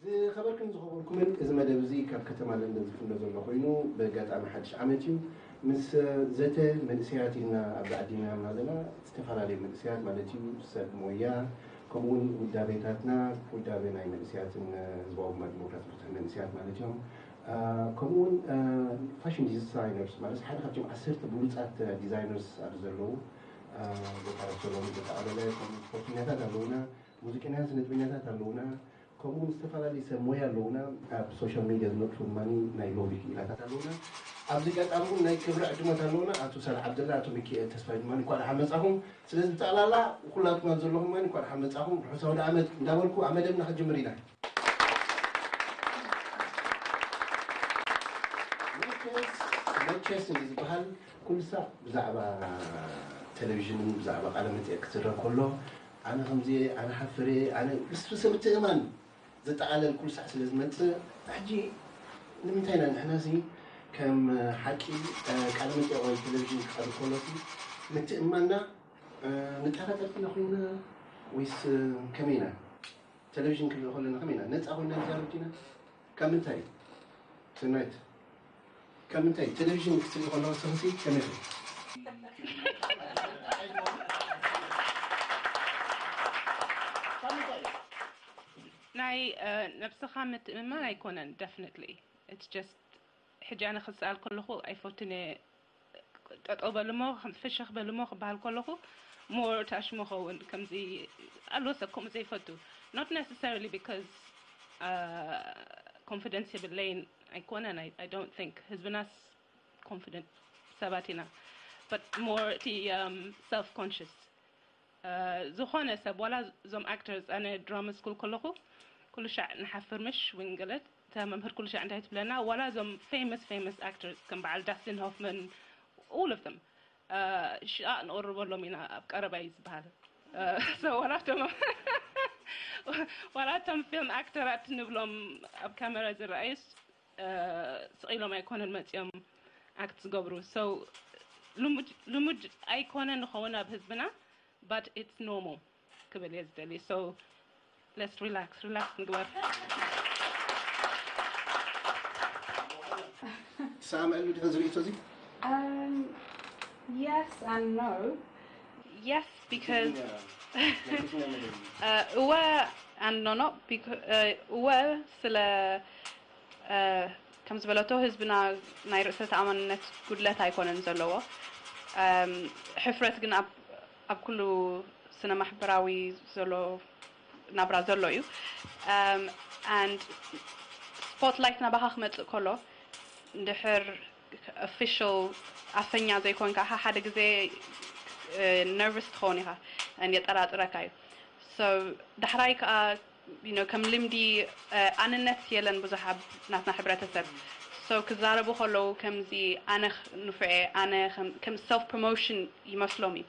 ዝኸበርክን ዝኸበርኩምን፣ እዚ መደብ እዚ ካብ ከተማ ለንደን ዝፍኖ ዘሎ ኮይኑ፣ ብኣጋጣሚ ሓድሽ ዓመት እዩ። ምስ ዘተ መንእሰያት ኢና ኣብዚ ዓዲ ኢና ዘለና። ዝተፈላለዩ መንእሰያት ማለት እዩ፣ ሰብ ሞያ፣ ከምኡውን ውዳቤታትና፣ ውዳቤ ናይ መንእሰያትን ህዝባዊ ግንባር ዲሞክራሲ ፍትሒ መንእሰያት ማለት እዮም። ከምኡውን ፋሽን ዲዛይነርስ ማለት ሓደ ካብቶም ዓሰርተ ብሉፃት ዲዛይነርስ ኣብ ዘለዉ፣ ቮካል ሰሎን ዘጠቓለለ፣ ከምኡ ስፖርተኛታት ኣለዉና፣ ሙዚቀኛታት፣ ስነጥበኛታት ኣለዉና፣ ከምኡ እውን ዝተፈላለዩ ሰብ ሞያ ኣለዉና። ኣብ ሶሻል ሚድያ ዝነጥፉ ድማ ናይ ሎቢ ክኢላታት ኣለዉና። ኣብዚ ኣጋጣሚ እውን ናይ ክብሪ ዕድመት ኣለዉና። ኣቶ ሳልሕ ዓብደላ፣ ኣቶ ሚኪኤል ተስፋይ ድማ እንኳዕ ደሓን መጻኹም። ስለዚ ብጠቕላላ ኩላትኩም ኣብ ዘለኹም ድማ እንኳዕ ደሓን መጻኹም። ርሑስ ኣውደ ዓመት እንዳበልኩ ኣብ መደብና ክጅምር ኢና። መቸስ፣ መቸስ እንዲ ዝበሃል ኩሉ ሳዕ ብዛዕባ ቴሌቪዥንን ብዛዕባ ቃለ መጠይቅ ክትዝረብ ከሎ፣ ኣነ ከምዚ እየ፣ ኣነ ሓፍር እየ፣ ኣነ ምስ ሰብ ምትእምማን ዘጠቓለል ኩሉ ሳዕ ስለ ዝመጽእ፣ ሕጂ ንምንታይ ኢና ንሕናሲ ከም ሓቂ፣ እ፣ ቃለ መጠይቕ ወይ ቴሌቪዥን ክቐርብ ከሎሲ ምትእምማንና፣ እ፣ ንጠራጠር ኢና ኮይንና ወይስ፣ እ፣ ከመይ ኢና? ቴሌቪዥን ክንርኢ ከለና ከመይ ኢና? ነጻ ኮይንና ንዛረብ ዲና? ካብ ምንታይ? ሰናይት፣ ካብ ምንታይ? ቴሌቪዥን ክትርኢ ከለኻ ንስኺ ከመይ ኢኺ? ናይ፣ እ፣ ነብስኻ ምትእምማን ኣይኮነን፣ definitely። It's just ሕጂ ኣነ ክሰኣል ከለኹ ኣይፈቱን እየ። ጠጠው በልሞ፣ ከም ፍሽኽ በልሞ ክበሃል ከለኹ more ታሽሞ ኸውን። ከምዚ ኣሎ ሰብ ከምኡ ዘይፈቱ። Not necessarily because፣ እ፣ ኮንፊደንስ የብለይን ኣይኮነን። I, I don't think ህዝብናስ ኮንፊደንት ሰባት ኢና፣ but more እቲ፣ um, self conscious። እ፣ ዝኾነ ሰብ ዋላ እዞም ኣክተርስ፣ ኣነ ድራማ ስኩል ከለኹ ኩሉ ሻዕ ንሓፍር ምሽ ወይን ገለ፣ እታ መምህር ኩሉ ሻዕ እንታይ ትብለና፣ ዋላ እዞም ፌመስ ፌመስ ኣክተርስ ከም በዓል ዳስቲን ሆፍመን፣ all of them፣ እ፣ ሽቓቕ ንቕርበሎም ኢና ኣብ ቀረባ እዩ ዝበሃል። እ፣ so ዋላ እቶም ዋላ እቶም ፊልም ኣክተራት ንብሎም ኣብ ካሜራ ዝረኣዩስ፣ እ፣ ስቕ ኢሎም ኣይኮነን መፂኦም ኣክት ዝገብሩ። So ልሙድ ልሙድ ኣይኮነ ንኸውን ኣብ ህዝብና፣ but it's normal ክብል እየ ዝደሊ። So let's relax፣ ሪላክስ ንግበር። ትሰማምዐሉ ዲኺ ዝርእይቶ እዚ? Um, yes and no. Yes, because ትግርኛ፣ ናይ ትግርኛ መደብ እዩ። Uh, እወ and no, no, because, uh, እወ ስለ፣ uh፣ ከም ዝበለቶ ህዝብና ናይ ርእሰ ተኣማንነት ጉድለት ኣይኮነን ዘለዎ። Um፣ ሕፍረት ግን ኣብ ኣብ ኩሉ ስነ ማሕበራዊ ዘሎ ናብራ ዘሎ እዩ። Um, and ስፖትላይት ናባኻ ክመጽእ ከሎ እንድሕር ኦፊሻል ኣፈኛ ዘይኮንካ፣ ሓደ ግዜ ነርቨስ ትኸውን ኢኻ፣ and የጠራጥረካ እዩ። So ዳሕራይ ከዓ፣ you know፣ ከም ልምዲ፣ እ፣ ኣነነት የለን ብዙሕ ኣብ ናትና ሕብረተሰብ። So ክዛረቡ ከለዉ ከምዚ ኣነ ኽ-፣ ንፉዕ እየ፣ ኣነ ከም፣ ከም ሰልፍ ፕሮሞሽን ይመስሎም እዩ።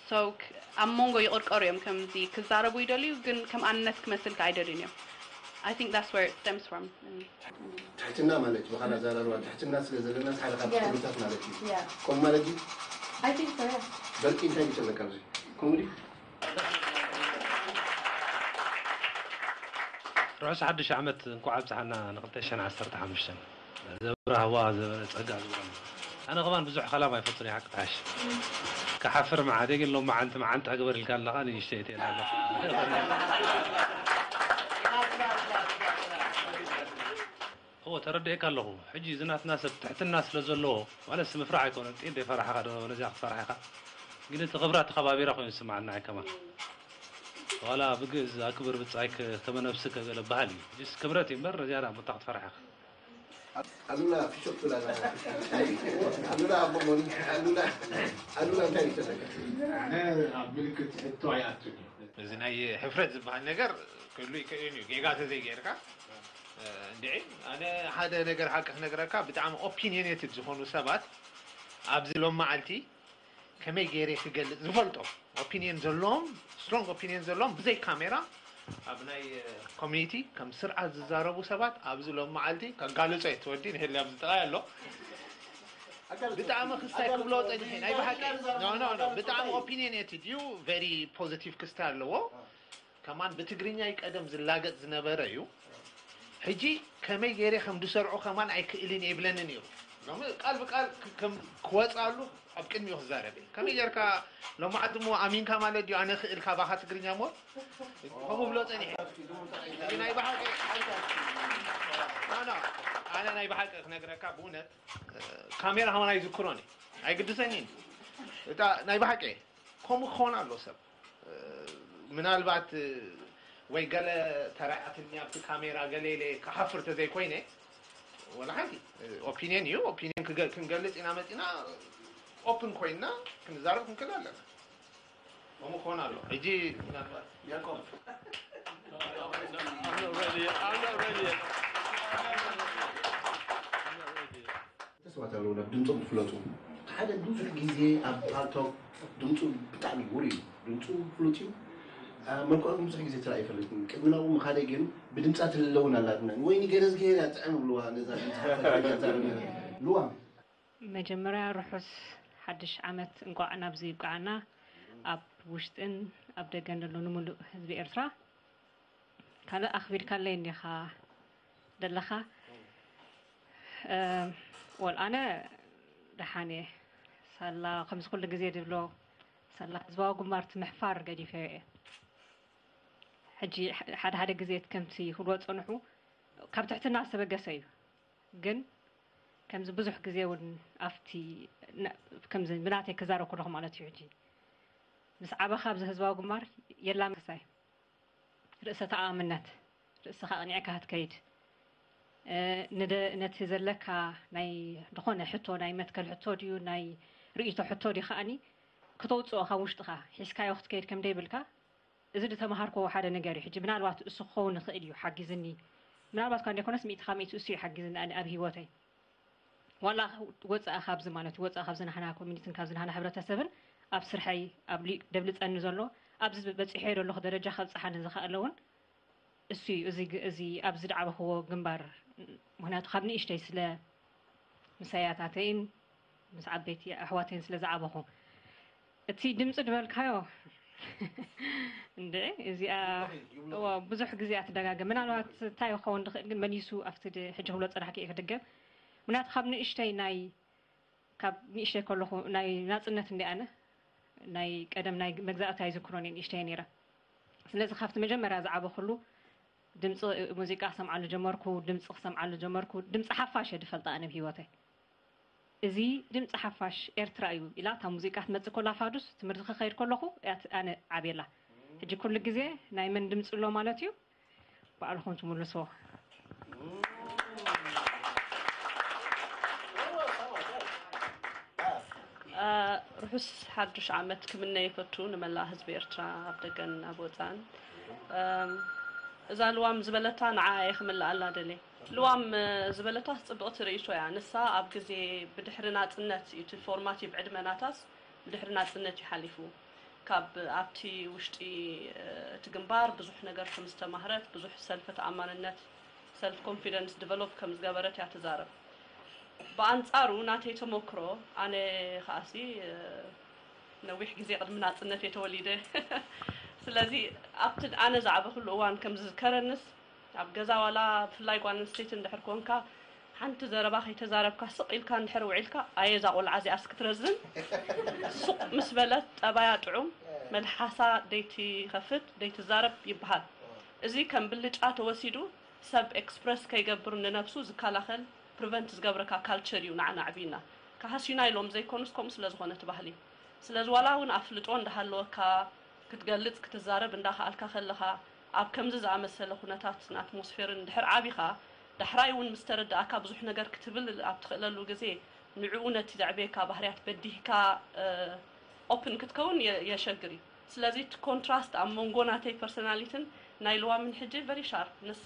So ክ-፣ ኣብ መንጎ ይቕርቀሩ እዮም፣ ከምዚ ክዛረቡ ይደልዩ፣ ግን ከም ኣነነት ክመስል ከኣ ኣይደልዩን እዮም። I think that's where it stems from። ትሕትና ማለት እዩ፣ ብኻልእ ኣዘራርባ ትሕትና ስለ ዘለና ሓደ ካብ Yeah. ትሕትናታት ማለት እዩ። Yeah። ከምኡ ማለት እዩ። I think so, yeah። በርቂ እንታይ ይጨለካ ኣብዚ? ከምኡ ድዩ? ርሑስ ሓድሽ ዓመት እንኳዕ ኣብጽሓና ን ክልተ ሽሕን ዓሰርተ ሓሙሽተን። ዘብርሃዋ ዘበነ ጸጋ ዝብሎም። ኣነ ከማን ብዙሕ ከላም ኣይፈቱን እየ፣ ሓቂ ትሓሽ። ክሓፍር መዓት፣ ግን ሎም መዓንቲ መዓንጣ ግበር ኢልካ ኣለኻ፣ ንእሽተይ እትየላ ኣለኻ። እዎ፣ ተረዲኤካ ኣለኹ። ሕጂ እዚ ናትና ሰብ ትሕትና ስለ ዘለዎ፣ ማለት ምፍራሕ ኣይኮነን። ጥይት ዘይፈራሕኻ ዶ ነዚኣ ክትፈርሕ ኢኻ? ግን እቲ ክብራ ተኸባቢራ ኮይኑ ዝስምዓና ኣይ ከማን። ዋላ ብግእዝ ኣክብር ብጻይክ ከመ ነፍስከ ገለ በሃል እዩ። ሕጂስ ክብረት እዩ እምበር፣ ነዚኣ ደኣ ቦታ ክትፈርሕ ኢኻ። ኣሉላ ፍሽኽ ትብል ኣላ። ኣሉላ ኣቦ ሞኒ፣ ኣሉላ፣ ኣሉላ እንታይ እዩ ተሰከ? ኣነ ኣብ ምልክት ሕቶ ኣይኣቱን እዩ። እዚ ናይ ሕፍረት ዝበሃል ነገር ክህሉ ይክእል እዩ፣ ጌጋ ተዘይጌርካ። እ፣ እንድዒ፣ ኣነ ሓደ ነገር ሓቂ ክነግረካ፣ ብጣዕሚ ኦፒንየኔትድ ዝኾኑ ሰባት ኣብዚ ሎም መዓልቲ ከመይ ገይረ ክገልጽ ዝፈልጦ ኦፒንየን ዘለዎም፣ ስትሮንግ ኦፒንየን ዘለዎም ብዘይ ካሜራ ኣብ ናይ፣ እ፣ ኮሚኒቲ ከም ስርዓት ዝዛረቡ ሰባት ኣብዚ ሎም መዓልቲ ከጋልጾ እየ። ትወዲ ንሄሊ ኣብዚ ጥቓይ ኣሎ። ብጣዕሚ ክስታይ ክብሎ ጸኒሐ ናይ ብሓቂ ኖ ኖ ኖ ብጣዕሚ ኦፒኒየን እቲ ድዩ ቨሪ ፖዚቲቭ ክስታይ ኣለዎ። ከማን ብትግርኛ እዩ ቀደም ዝላገጽ ዝነበረ እዩ። ሕጂ ከመይ ገይረ ከም ዝሰርዖ ከማን ኣይክእልን እየ ይብለኒ ነይሩ። ሎሚ ቃል ብቃል ክ- ከም ክወፅኣሉ ኣብ ቅድሚኡ ክዛረብ እየ። ከመይ ጌርካ ሎማዓንቲ እሞ ኣሚንካ ማለት ድዩ ኣነ ክእል ካባኻ ትግርኛ እሞ ከምኡ ብሎ ፀኒሐ። ሕጂ ናይ ብሓቂ ኖ፣ ኖ፣ ኣነ ናይ ብሓቂ ክነግረካ ብእውነት ካሜራ ከማን ኣይዝክሮን እየ ኣይግድሰኒን። እታ ናይ ብሓቂ ከምኡ ክኸውን ኣሎ ሰብ ምናልባት ወይ ገለ ተራኣትኒ ኣብቲ ካሜራ ገለ ኢለ ክሓፍር ተዘይኮይነ ወላ ሓንቲ ኦፒኒየን እዩ። ኦፒኒየን ክንገልጽ ኢና መጺና ኦፕን ኮይና ክንዛረብ ክንክእል ኣለና። ከምኡ ክኾን ኣሎ። ሕጂ ምናልባት ያቆብ I'm not ready yet. I'm not ready yet. I'm not ready yet. ሰባት ኣለዉ ናብ ድምፆም ዝፍለጡ ሓደ ብዙሕ ግዜ ኣብ ፓልቶክ ድምፁ ብጣዕሚ ውሩ እዩ ድምፁ ፍሉጥ እዩ። መልክዑ ብዙሕ ግዜ ትረኣ ይፈልጥ ቅድሚ ናብኡ ምኻደ ግን ብድምፃ ትልለውን ኣላትና ወይ ንገረዝ ገይር ጥዕም ብልዋ ነዛ ድምፂ ልዋ መጀመርያ ርሑስ ሓድሽ ዓመት እንቋዕ ናብዚ ይብቃዓና። ኣብ ውሽጥን ኣብ ደገን ዘሎ ንምሉእ ህዝቢ ኤርትራ ካልእ ኣኽቢርካለይ እንዲኻ ደለኻ። ወል ኣነ ደሓን እየ። ሳላ ከምዚ ኩሉ ግዜ ድብሎ ሳላ ህዝባዊ ግንባር እቲ ምሕፋር ገዲፈዮ እየ። ሕጂ ሓደ ሓደ ግዜ ከምቲ ክብሎ ዝፀንሑ ካብ ትሕትና ዝተበገሰ እዩ። ግን ከምዚ ብዙሕ ግዜ እውን ኣብቲ ከምዚ ብናተይ ክዛረብ ከለኹ ማለት እዩ ሕጂ ምስ ዓበኻ ኣብዚ ህዝባዊ ግንባር የላም ክሳይ ርእሰ ተኣማምነት ርእስኻ ኣቕኒዕካ ክትከይድ ነቲ ዘለካ ናይ ዝኾነ ሕቶ ናይ መትከል ሕቶ ድዩ ናይ ርእይቶ ሕቶ ድዩ ከዓኒ ክተውፅኦ ካብ ውሽጥኻ ሒዝካዮ ክትከይድ ከም ደይብልካ እዚ ዝተምሃርክዎ ሓደ ነገር እዩ። ሕጂ ምናልባት እሱ ክኸውን ይኽእል እዩ ሓጊዝኒ። ምናልባት እኳ እንተይኮነስ ሚእቲ ካብ ሚእቲ እሱ እዩ ሓጊዝኒ ኣነ ኣብ ህይወተይ። ዋላ ወፃኢ ካብዚ ማለት እዩ ወፃኢ ካብዚ ናህና ኮሚኒቲን ካብዚ ናህና ሕብረተሰብን ኣብ ስርሐይ ኣብ ደብልፀኒ ዘሎ ኣብዚ በፂሐዮ ዘለኹ ደረጃ ከብፅሓኒ ዝኸኣለ እውን እሱ እዩ እዚ ኣብዚ ዝዓበኽዎ ግንባር ምክንያቱ ካብ ንእሽተይ ስለ ምሳያታተይን ምስ ዓበይቲ ኣሕዋተይን ስለ ዝዓበኹ እቲ ድምፂ ዝበልካዮ እንደ እዚኣ እዋ ብዙሕ ግዜ ኣትደጋገም ምናልባት እንታይ ክኸውን ዝኽእል ግን መሊሱ ኣብቲ ሕጂ ክብሎ ፅናሕኪ ክድገም ምክንያቱ ካብ ንእሽተይ ናይ ካብ ንእሽተይ ከለኹ ናይ ናፅነት እንደ ኣነ ናይ ቀደም ናይ መግዛእቲ ኣይዝክሮን እየ ንእሽተይ ነይረ ስለዚ ካብቲ መጀመርያ ዝዓበኹሉ ድምፂ ሙዚቃ ክሰምዓሉ ጀመርኩ ድምፂ ክሰምዓሉ ጀመርኩ ድምፂ ሓፋሽ እየ ዝፈልጣ ኣነ ብሂወተይ እዚ ድምፂ ሓፋሽ ኤርትራ እዩ ኢላ እታ ሙዚቃ ትመፅእ ኮላ ፋዱስ ትምህርቲ ክኸይድ ከለኹ እያ ኣነ ዓብየላ ሕጂ ኩሉ ግዜ ናይ መን ድምፂ ኣሎ ማለት እዩ ባዕልኹም ትምልስዎ ርሑስ ሓዱሽ ዓመት ክምነ ይፈቱ ንመላእ ህዝቢ ኤርትራ ኣብ ደገን ኣብ ወፃእን እዛ ልዋም ዝበለታ ንዓ እየ ክምልኣላ ደልየ ልዋም ዝበለታ ፅብቕቲ ርእይቶ እያ ንሳ ኣብ ግዜ ብድሕሪ ናፅነት እዩ እቲ ፎርማቲቭ ዕድመ ናታስ ብድሕሪ ናፅነት እዩ ሓሊፉ ካብ ኣብቲ ውሽጢ እቲ ግንባር ብዙሕ ነገር ከም ዝተማህረት ብዙሕ ሰልፍ ተኣማንነት ሰልፍ ኮንፊደንስ ዲቨሎፕ ከም ዝገበረት እያ ትዛረብ ብኣንፃሩ ናተይ ተመክሮ ኣነ ከዓሲ ነዊሕ ግዜ ቅድሚ ናፅነት እየ ተወሊደ ስለዚ ኣብቲ ኣነ ዝዓበክሉ እዋን ከም ዝዝከረንስ ኣብ ገዛ ዋላ ብፍላይ ጓል ኣንስተይቲ እንድሕር ኮንካ ሓንቲ ዘረባ ከይተዛረብካ ስቕ ኢልካ እንድሕር ውዒልካ ኣየ እዛ ቆልዓ እዚኣስ ክትረዝን ሱቕ ምስ በለት ጠባያ ጥዑም መልሓሳ ደይትኸፍት ደይትዛረብ ይበሃል። እዚ ከም ብልጫ ተወሲዱ ሰብ ኤክስፕረስ ከይገብር ንነብሱ ዝከላኸል ፕሪቨንት ዝገብረካ ካልቸር እዩ ንዓና ኣዕብዩና። ካሃስዩና ኢሎም ዘይኮኑስ ከምኡ ስለዝኾነ እቲ ባህሊ። ስለዚ ዋላ እውን ኣፍልጦ እንዳሃለወካ ክትገልጽ ክትዛረብ እንዳኸኣልካ ከለኻ ኣብ ከምዚ ዝኣመሰለ ኩነታትን ኣትሞስፌርን እንድሕር ዓቢኻ ዳሕራይ እውን ምስ ተረዳእካ ብዙሕ ነገር ክትብል ኣብ ትኽእለሉ ግዜ ንዕኡ ነቲ ዘዕበየካ ባህርያት በዲህካ ኦፕን ክትከውን የሸግር እዩ። ስለዚ እቲ ኮንትራስት ኣብ መንጎ ናተይ ፐርሰናሊትን ናይ ልዋምን ሕጂ ቨሪ ሻርፕ ንሳ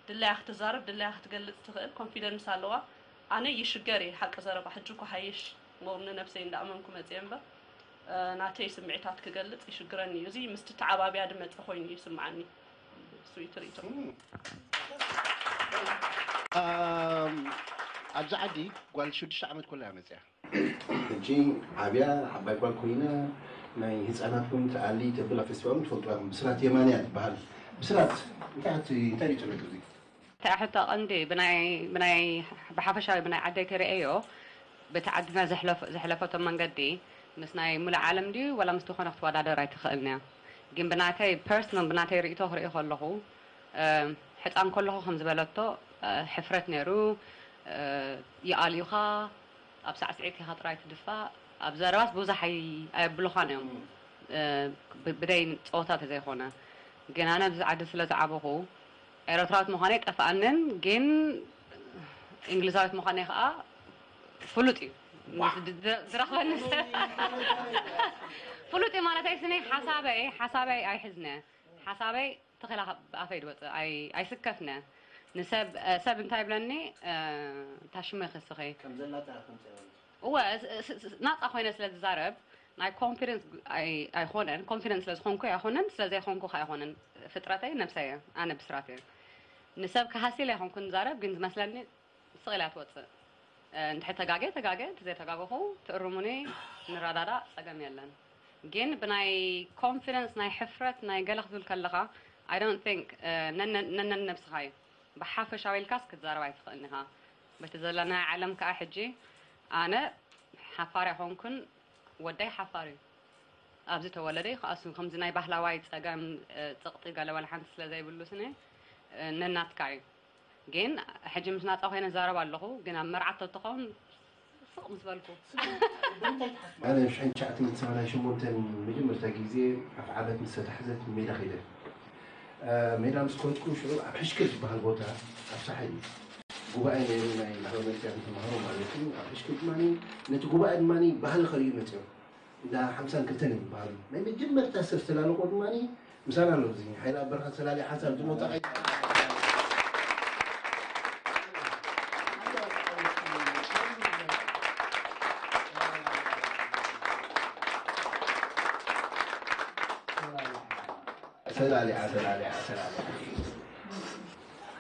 ድላያ ክትዛረብ ድላያ ክትገልፅ ትኽእል ኮንፊደንስ ኣለዋ ኣነ ይሽገር እየ ሓቂ ዘረባ ሕጂ እኮ ሓይሽ ሞር ንነብሰይ እንዳኣመንኩ መፅየ እምበር ናተይ ስምዒታት ክገልፅ ይሽግረኒ እዩ እዚ ምስቲ ተዓባብያ ድመፀ ኮይኑ ይስምዓኒ ስዊት ርእቶ ኣብዚ ዓዲ ጓል ሽዱሽተ ዓመት ኮላ እያ መፅያ ሕጂ ዓብያ ዓባይ ጓል ኮይና ናይ ህፃናት እውን ትኣሊ ተብል ኣብ ፌስቲቫል እውን ትፈልጥዋ ኢኹም። ብስራት የማንያ ትበሃል። ብስራት እንታይ ኣት-፣ እንታይ እዩ ትብለኪ እዚ? እታ ሕቶ ቀንዲ ብናይ ብናይ ብሓፈሻዊ ብናይ ዓደይ ተርእዮ በቲ ዓድና ዘሕለፈ- ዘሕለፈቶ መንገዲ ምስ ናይ ሙሉእ ዓለም ድዩ ዋላ ምስ ዝኾነ ክትወዳደር ኣይትኽእልን እያ። ግን ብናተይ ፐርሰናል ብናተይ ርእይቶ ክርኢ ከለኹ ሕፃን ከለኹ ከም ዝበለቶ ሕፍረት ነይሩ። ይኣልዩኻ፣ ኣብ ሳዕስዒት ኢኻ ጥራይ ትድፋእ። ኣብ ዘረባስ ብዙሕ ኣይ- ኣየብሉኻን እዮም። ብደይ ፀወታ ተዘይኮነ ግን ኣነ ኣብዚ ዓዲ ስለ ዝዓበኹ ኤረትራዊት ምዃነይ ጠፍኣንን ግን እንግሊዛዊት ምዃነይ ከዓ ፍሉጥ እዩ። ዝረኽበኒ ፍሉጥ እዩ ማለተይ ስኒ ሓሳበይ ሓሳበይ ኣይሕዝነ ሓሳበይ ተኺላ ብኣፈይ ድወፅእ ኣይስከፍነ ንሰብ ሰብ እንታይ ይብለኒ ታሽመ ክስኸይ ከም ዘላ ጥራሕ ከምፅኣ እወ ናፃ ኮይነ ስለ ዝዛረብ ናይ ኮንፊደንስ ኣይኮነን ኮንፊደንስ ስለ ዝኾንኩ ኣይኮነን ስለ ዘይኮንኩ ከ ኣይኮነን ፍጥረተይ ነብሰይ እየ ኣነ ብስራት እየ ንሰብ ክሃሲ ኢለ ኣይኮንኩን ዝዛረብ ግን ዝመስለኒ ስቕ ኢላ ትወፅእ እንድሕር ተጋጌ ተጋጌ እንተዘይተጋገኹ ትእርሙኒ ንረዳዳእ ፀገም የለን ግን ብናይ ኮንፊደንስ ናይ ሕፍረት ናይ ገለ ክትብል ከለኻ I don't think ነነን ነብስኻ እዩ ብሓፈሻዊ ኢልካስ ክትዛረብ ኣይትኽእልን ኢኻ በቲ ዘለና ዓለም ከዓ ሕጂ ኣነ ሓፋር ኣይኮንኩን ወደይ ሓፋር እዩ ኣብዚ ተወለደ እዩ ከኣሱ ከምዚ ናይ ባህላዋይ ፀገም ፅቕጢ ገለ ዋላ ሓንቲ ስለ ዘይብሉ ስነ ነናትካ እዩ ግን ሕጂ ምስ ናፃ ኮይነ ዛረብ ኣለኹ ግን ኣብ መርዓት ተትኸውን ስቕ ምስ በልኩ ኣነ ሽሕን ትሽዓተ ሚእትን ሰማንያን ሸሞንተን መጀመርታ ግዜ ኣፍዓበት ምስ ተታሕዘት ሜዳ ከይደ ሜዳ ምስ ከድኩ ሽዑ ኣብ ሕሽክር ዝበሃል ቦታ ኣብ ሳሕል ጉባኤ ነይሩ ናይ ላዕለዋይ መንግስቲ ተምሃሮ ማለት እዩ ኣብ ሕሽክር ድማ ነቲ ጉባኤ ድማ ባህሊ ከርእዩ መፅኦም እንዳ ሓምሳን ክልተን እዮም ዝበሃሉ ናይ መጀመርታ ሰብ ዝተላለቆ ድማ ምሳና ኣሎ እዚ ሓይሊ ኣብ በረኻ ሰላሊ ሓንሳብ ዝሞተ ሰላሊዓ ሰላሊዓ ሰላሊዓ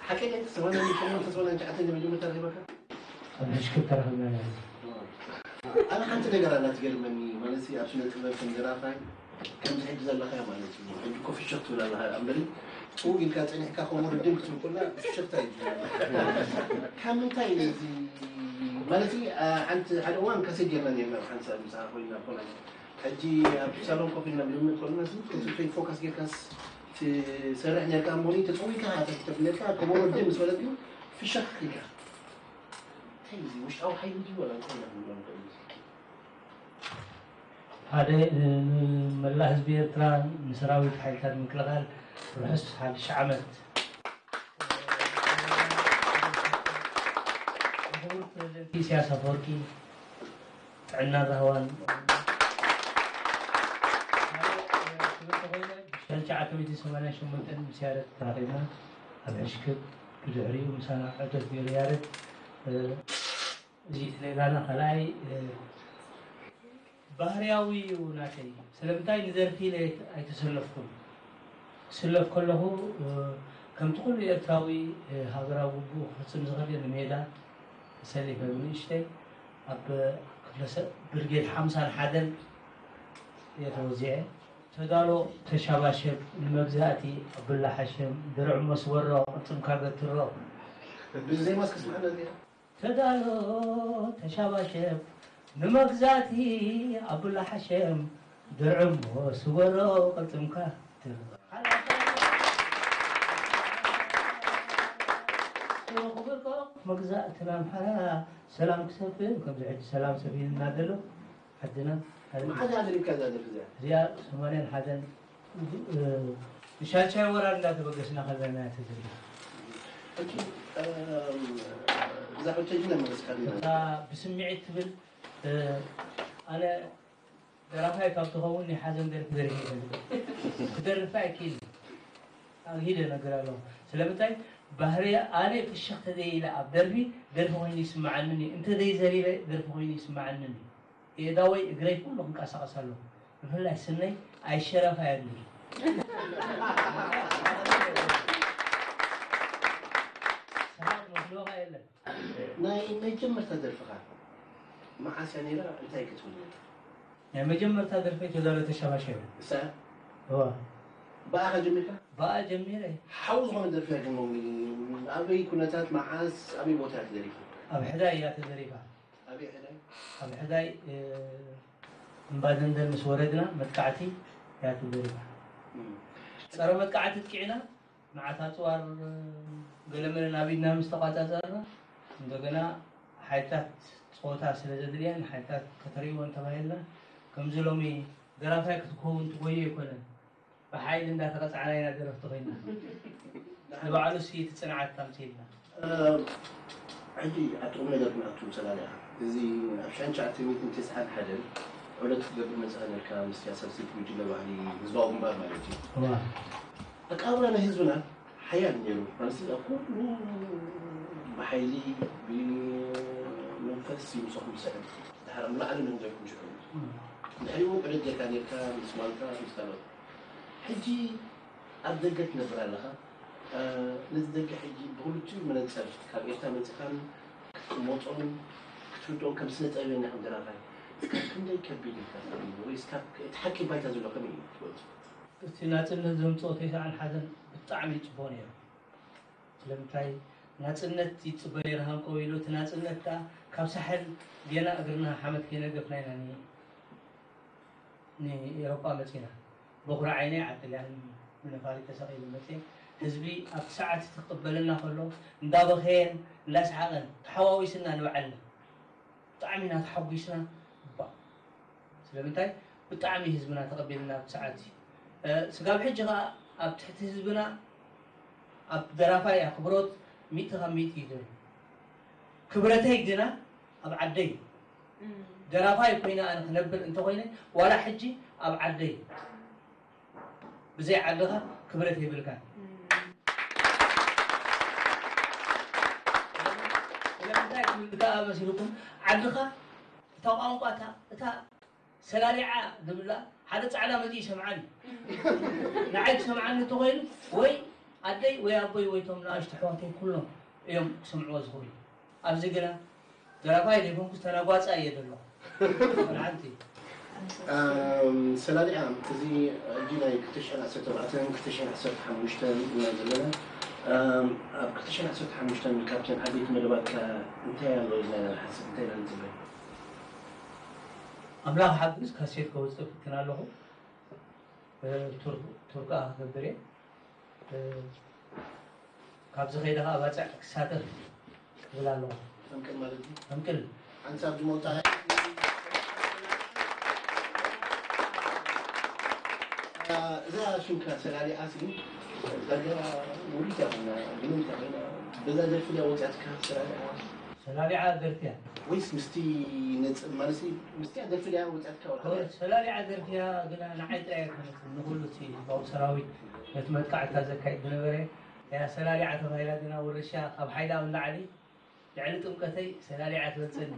ሓቀኛ ተሰማና ሸሞንተ ሰማንያን ትሽዓተን መጀመርታ ረኺበካ ኣብ ሕሽክር ተረኺብና ኣነ ሓንቲ ነገር ኣላ ትገርመኒ ማለት ኣብ ስነ ጥበብ ከም ደራፋይ ከምዚ ሕጂ ዘለኻዮ ማለት እዩ ሕጂ ኮፊ ሸክ ትብል ኣለኻ እምበሪ ፅው ኢልካ ፀኒሕካ ከምኡ ርድም ክትብል ኮላ ሽፍታ እዩ ካብ ምንታይ እዚ ማለት ሓንቲ ሓደ እዋን ካሴት ጌርና ኔርና ሓንሳብ ምሳኻ ኮይና ኮላ ሕጂ ኣብ ሳሎን ኮፍ ኢልና ብልምድ ከለና ከምቲ ፎካስ ጌርካስ ትሰርሕ ኔርካ እሞ ተፀዊካ ተፍለካ ከበሮ ድም ምስ በለት ፍሸክ ኢልካ እንታይ እዚ ውሽጣዊ ሓይሊ ድዩ ወላ እንታይ ኢና ክንብሎ ንኽእል ሓደ ንመላእ ህዝቢ ኤርትራ ንሰራዊት ሓይልታት ምክልኻል ርሑስ ሓድሽ ዓመት ክቡር ፕሬዚደንት ኢሳያስ ኣፈወርቂ ጥዕናን ራህዋን ትምህርቲ ኮይነ ብሽሕን ትሽዓተ ሚእትን ሰማንያን ሸሞንተን ምስ ያረድ ተራኺብና ኣብ ሕሽክብ ብድሕሪኡ ምሳና ዕደት ገይሩ ያረድ እዚ እቲ ሌላና ካልኣይ ባህርያዊ እዩ ናተይ ስለምንታይ ንደርፊ ኢለ ኣይተሰለፍኩን ክስለፍ ከለኹ ከምቲ ኩሉ ኤርትራዊ ሃገራዊ ግቡኡ ክፍፅም ዝኽእል እየ ንሜዳ ተሰሊፈ ብንእሽተይ ኣብ ክፍለሰብ ብርጌድ ሓምሳን ሓደን እየ ተወዚዐ ተዳሎ ተሻባሸብ ንመግዛእቲ ኣቡላ ሓሸም ድርዕሞ ስወሮ ቅልፅምካ ገትሮ ብዜማ እስኪ ስምዓና እዚኣ ተዳሎ ተሻባሸብ ንመግዛእቲ ኣቡላ ሓሸም ድርዕሞ ስወሮ ቅልፅምካ መግዛእትና ኣምሓራ ሰላም ክሰፍን ከምዚ ሕጂ ሰላም ሰፊንና ዘሎ ዓድና መዓዝ ኣድሪብካ እዛ ደርፊ እዚኣ? እዚኣ ሰማንያን ሓደን ንሻልሻይ ወራር እንዳተበገስና ከለና እያ ተዘሪባ። ሕጂ እዛ ሕቶ ሕጂ ናይ መለስካልና እታ ብስምዒት ትብል ኣነ ደራፋይ ካብ ትኸውን ናይ ሓዘን ደርፊ ደሪፈ ይፈልጥ ክደርፍ ኣይክእል ኣግሂደ ነገር ኣለኹ ስለምንታይ ባህርያ ኣነ ፍሽኽ ተዘይኢለ ኣብ ደርፊ ደርፊ ኮይኑ ይስምዓንን እዩ እንተዘይዘሊለ ደርፊ ኮይኑ ይስምዓንን እዩ የእዳወይ እግረይ ኩሉ ክንቀሳቐስ ኣለኹ ብፍላይ ስነይ ኣይሸረፋ የድሊ ሰባት መስልኻ የለን ናይ መጀመርታ ደርፍኻ መዓስ እያ ነይራ? እንታይ ክትብል ነይራ? ናይ መጀመርታ ደርፈይ ተዛሎ ተሻባሸበ። እሳ እያ? እዋ ብኣኻ ጀሚርካ? ብኣ ጀሚረ። ሓው ዝኾነ ደርፊ እያ ግን ሎሚ። ኣበይ ኩነታት፣ መዓስ፣ ኣበይ ቦታ እያ ተደሪፋ? ኣብ ሕዳይ እያ ተደሪፋ። ኣበይ ሕዳይ? ኣብ ሕዳይ እ፣ እምባ ደንደን ምስ ወረድና መጥቃዕቲ እያ ተደሪፋ። እም። ጸረ መጥቃዕቲ ጥቂዕና መዓት ኣጽዋር ገለመለ ናብ ኢድና ምስ ተቋጻጸርና እንደገና ሓይልታት ጾታ ስለ ዘድልየን ሓይልታት ከተርእይወን ተባሂልና ከምዚ ሎሚ ደራፋይ ክትከውን ትጎዮ ኣይኮነን። ብሓይሊ እንዳተቐጻዕና ኢና ደረፍቲ ኮይና። ንባዕሉ ሲ እቲ ጽንዓት ኣምጺልና። ሕጂ ኣብቲ ቁም ነገር ክንኣቱ ሰላም ኢኻ። እዚ ኣብ ሻንሻዓተ ሚእትን ተስዓን ሓደን ዑደት ክትገብር መጽኣ ነርካ፣ ምስቲ ኣሳልሰይቲ ጉጅለ ባህሊ ህዝባዊ ግንባር ማለት እዩ። እዋ ኣቀባብላ ናይ ህዝብና ሓያል ነይሩ። ማለት ኣብ ኩሉ ብሓይሊ ብመንፈስ እዩ ምሳኹም ዝስዕብ። ድሓር ኣብ ላዕሊ ንህንደኩም ሽዑ ድሕሪኡ ዑደት ጌርካ ነርካ ምስ ማልታ ምስ ካልኦት። ሕጂ ኣብ ደገ ትነብር ኣለኻ። ነዚ ደገ ሕጂ ብኽልቲኡ መነፀር ካብ ኤርትራ መፂኻን ክትመፆን ክትርድኦም ከም ስነ ጥበበኛ ከም ደራፋይ እስካብ ክንደይ ከቢድ ኢልካ ትኣምን? ወይ እስካብ እቲ ሓቂ ባይታ ዘሎ ከመይ እዩ ትገልፆ? እቲ ናፅነት ዘምፅኦ ተስዓን ሓደን ብጣዕሚ እዩ ፅቡቕ ነይሩ። ስለምንታይ ናፅነት ይፅበ ነይረ ሃንቀው ኢሉ እቲ ናፅነት ከዓ ካብ ሳሕል ገና እግርና ሓመድ ከይነገፍና ኢና ን- ንኤሮጳ መፂና። በኹሪ ዓይነይ ዓዲ ጥልያን ብነፋሪት ተሰቒሉ መፅየ። ህዝቢ ኣብቲ ሰዓት እቲ ክቕበለና ከሎ እንዳበኸየን እንዳሰሓቐን ተሓዋዊስና ንባዕልና ብጣዕሚ ኢና ተሓጒስና። እባ ስለምንታይ ብጣዕሚ ህዝብና ተቐቢልና ኣብቲ ሰዓት እዩ። ስጋብ ሕጂ ከዓ ኣብ ትሕቲ ህዝብና ኣብ ደራፋይ ኣኽብሮት ሚእቲ ካብ ሚእቲ እዩ ዘሎ። ክብረተይ ግና ኣብ ዓደይ እዩ። ደራፋይ ኮይነ ኣነ ክነብር እንተኮይነ ዋላ ሕጂ ኣብ ዓደይ እዩ። ብዘይ ዓድኻ ክብረት የብልካን። ስለምንታይ ክብል ከኣ መሲልኩም ዓድኻ እታ ቋንቋ እታ እታ ሰላሊዓ ዝብላ ሓደ ጻዕዳ መጺኡ ይሰምዓኒ ንዓይ ክሰምዓኒ እንተኮይኑ ወይ ኣደይ ወይ ኣቦይ ወይ ቶም ንኣሽቱ ኣሕዋተይ ኩሎም እዮም ክሰምዕዎ ዝኽእሉ። ኣብዚ ግና ደራፋይ ዘይኮንኩስ ተናጓጻ እየ ዘለኹ። ሓንቲ ሰላሊዓ እዚ ሕጂ ናይ ክልተ ሽሕን ዓሰርተ ኣርባዕተን ክልተ ሽሕን ዓሰርተ ሓሙሽተን ኢና ዘለና። ኣብ ክልተ ሽሕን ዓሰርተ ሓሙሽተን ካብተን ዓበይቲ መደባትካ እንታይ ኣሎ ኢልና ኢና ንሓስብ እንታይ ኢና ንፅበ? ኣምላኽ ሓግዝ ካሴት ከውፅእ ፍትን ኣለኹ። ቱር ከዓ ክገብር እየ። ካብዚ ከይደ ከዓ ባፅዕ ክሳተፍ ክብል ኣለኹ። ፈንቅል ማለት እዩ። ፈንቅል ሓንሳብ ዝመውፃ እዛ ሽምካ ሰላሊዓ ሲ ዳርጋ ውሪት እያ ኮይና ግንንት እያ ኮይና በዛ ደርፊ ድያ ወፂኣትካ ሰላሊዓ ሰላሊዓ ደርፊ እያ። ወይስ ምስቲ ነፅብ ማለት ምስቲ ደርፊ ድያ ወፂኣትካ ወላ ሰላሊዓ ደርፊ እያ ግና ንዓይ ጥራይ ኣይኮነትን ንኩሉ እቲ ህዝባዊ ሰራዊት ነቲ መጥቃዕታ ዘካይድ ዝነበረ እያ ሰላሊዓ ተባሂላ ግና ውርሻ ካብ ሓይላ ንላዕሊ ልዕሊ ጥምቀተይ ሰላሊዓ ትበልፀኒ።